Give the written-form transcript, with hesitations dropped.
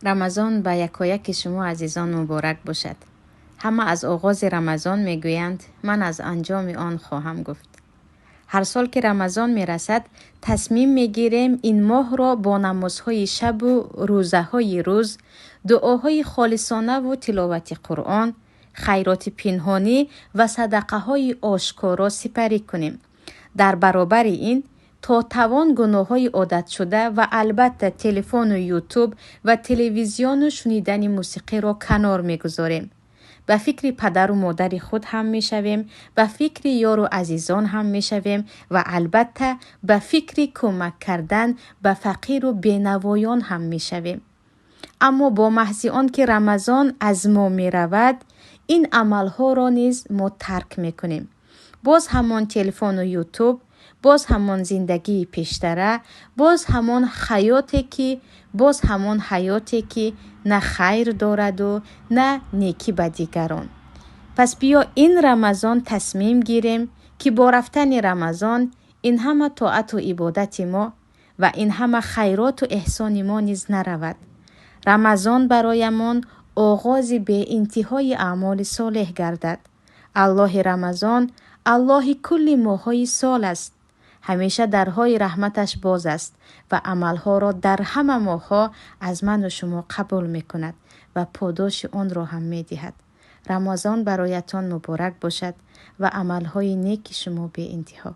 Рамазон ба якояки шумо азизон муборак бошад. Ҳама аз оғози Рамазон мегӯянд, ман аз анҷоми он хоҳам гуфт. Ҳар сол ки Рамазон мерасад, тасмим мегирем ин моҳро бо намозҳои шабу рӯзаҳои рӯз, дуоҳои холисонаву тиловати Қуръон, хайроти пинҳонӣ ва садақаҳои ошкоро сипарӣ кунем. Дар баробари ин то тавон гуноҳҳои одатшуда ва албатта телефону Ютуб ва телевизиону шунидани мусиқиро канор мегузорем. Ба фикри падару модари худ ҳам мешавем, ба фикри ёру азизон ҳам мешавем ва албатта ба фикри кӯмак кардан ба фақиру бенавоён ҳам мешавем. Аммо бо маҳзи он ки Рамазон аз мо меравад, ин амалҳоро низ мо тарк мекунем. Боз ҳамон телефону Ютуб, боз ҳамон зиндагии пештара, боз ҳамон ҳаёте ки, боз ҳамон ҳаёте ки на хайр дораду на некӣ ба дигарон. Пас биё ин Рамазон тасмим гирем, ки бо рафтани Рамазон ин ҳама тоату ибодати мо ва ин ҳама хайроту эҳсони мо низ наравад. Рамазон бароямон оғози беинтиҳои аъмоли солеҳ гардад. Аллоҳи Рамазон Аллоҳи кулли моҳҳои сол аст. Ҳамеша дарҳои раҳматаш боз аст ва амалҳоро дар ҳама моҳҳо аз ману шумо қабул мекунад ва подоши онро ҳам медиҳад. Рамазон бароятон муборак бошад ва амалҳои неки шумо беинтиҳо.